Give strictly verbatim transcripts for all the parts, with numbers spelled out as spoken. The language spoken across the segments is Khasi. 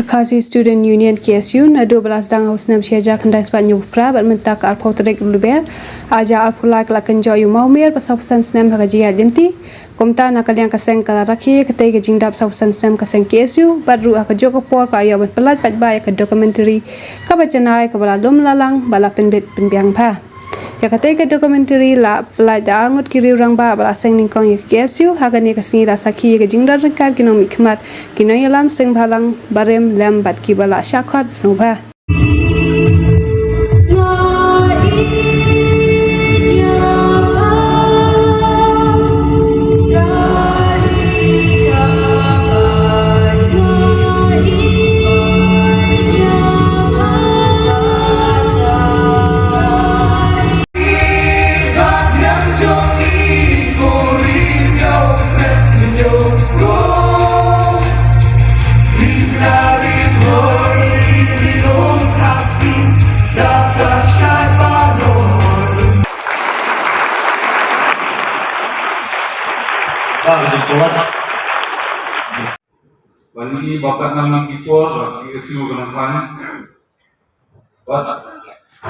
Khasi Student Union, K S U, naduh ba la sdang ha u snem shi hajar khyndai spah hynñiewphew phra bad mynta ka arphew tarik u Lber ar hajar arphew lai ka la kynjoh ïa u Mawmer ba sawphew san snem ha ka jingïaid lynti. Kumta na ka liang ka seng ka la rakhe ïa katei ka jingdap sawphew san snem ka seng K S U bad ruh ha kajuh ka por ka la ïoh ban pyllait paidbah ïa ka documentary kaba janai kaba la lum la lang bad la pynbit pynbiang bha. Ïa katei ka documentary la pyllait da arngut ki riew rangbah ba la seng nyngkong ïa ka K S U. Ha kane ka sngi la sakhi ïa ka jingdon ryngkat ki nongmihkhmat, ki nongïalam seng bhalang barim lem bad kiba la shah khot sngewbha. Ba ngi ba kat nam nang ki por, ba ki issue ka nang klan. Ba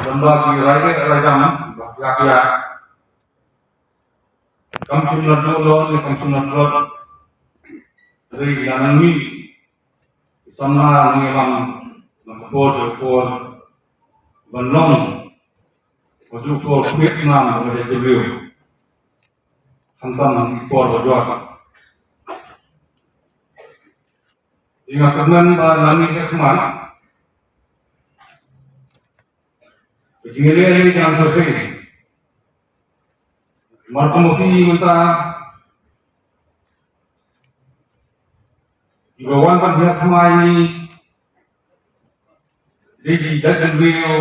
lem ba ki rai de rai dam, ba ki yak yak. Kam sum na dlo lo, ne kam sum na dlo. Ri la nang mi. Samla ngi lam na ka por, ka por. Ban long. Ka ju por, quick nam, ba de debut. Khamtam ki por ba jot. Ïa nga kyrmen ba nang ïa ka khmat. Ka jingïaleh ïa ka jingïaseng. Mar kumba phi mynta. Kiba wan ban hiar thymmai ïa ngi. Dei ki jait ki briew,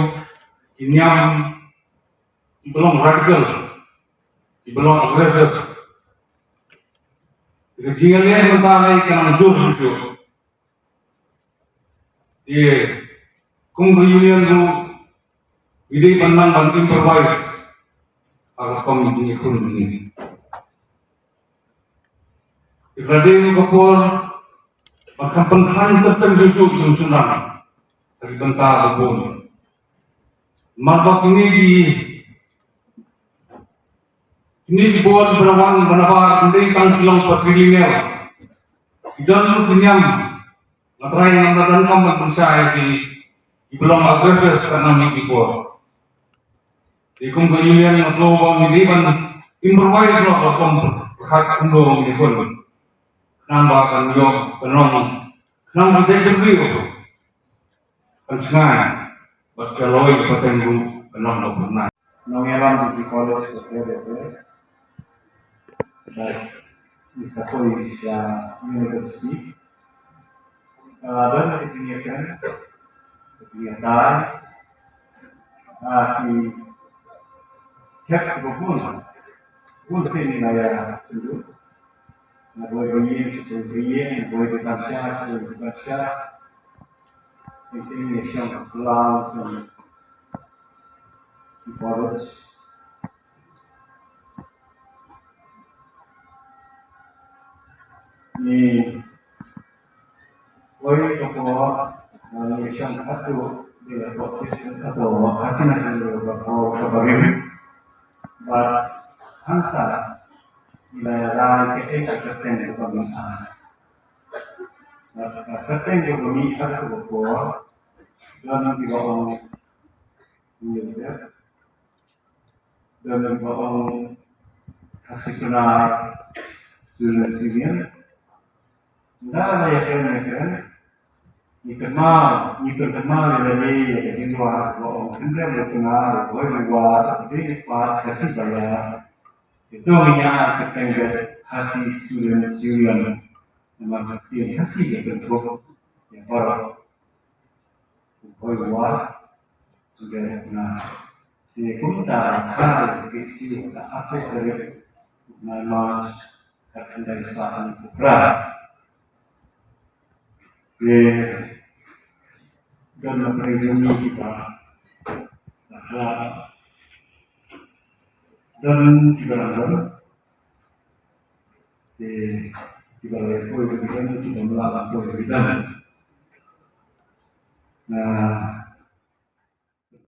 ki niam, kiba long radical, kiba long aggressive. Ka jingïaleh mynta ne ka nang jur jur. Te kum ka union ruh ngi dei ban nang ban improvise ha ka rukom jingïakhun jong ngi. Te ka dei ka por ban kham pynkhlaiñ teng teng shuh shuh ïa u shynrang ha ki bynta ba bun. Namar ba kine ki, kine ki bor ba la wan ba la bar ym dei tang ki long patrilineal. Ki don ruh ki niam. Nga trai ngam da donkam ban pynshai ki, kiba long aggressive ka nam ki bor. Te kum ka union nga sngew ba ngi dei ban improvise noh ba kum pyrkhat kumno ngi dei ban. Khnang ba kan ïoh, kan long, khnang ba dei jingkyrkhu. Kan sngew bad ka lawei ka pateng ruh kan long ba pynai. Nongïalam jong ki college ka pher ka pher. Bad ngi sa poi sha university. Ah, don ka jingïakren, ka jingïatai. Ah, ki khep kiba bun, bun sien ngi la ïakynduh. Na boi ba ïing sha boi ba ïing, na boi ba tymshar sha boi ba tymshar. Teng teng ngi shong ha khlaw jong ki college. Ngi poi ka por, ngi shong haduh, ngi la poi sha haduh, Khasi National Level ka por kaba rim. Bad hangta ngi la ïarai kaei ka kyrteng kaba ngi ai. Bad ka kyrteng kaba ngi ai ha kaba por, don kiba ong New Year. Don kiba ong Khasi Pnar Students' Union. Ynda la ïakren ïakren, ngi kynmaw, ngi pynkynmaw ïa lade ïa ka jingduwai ba ong, khyndiat ba tynga, hoi ba war, dei pat Khasi ba ïar. Ïa to ngi ñiah ka kyrteng Khasi Students' Union. Namar ka ktien Khasi ka kynthup ïa baroh. Hoi ba war, khyndiat ba tynga. Te kumta ka kha ka K S U ka arphew tarik u bnai March ka khyndai spah hynñiewphew phra. Te don na pdeng jong ngi kiba la khlad, don kiba dang don. Te kiba la ïapoh ruh ki don, kiba ym lah ban poh ruh ki don.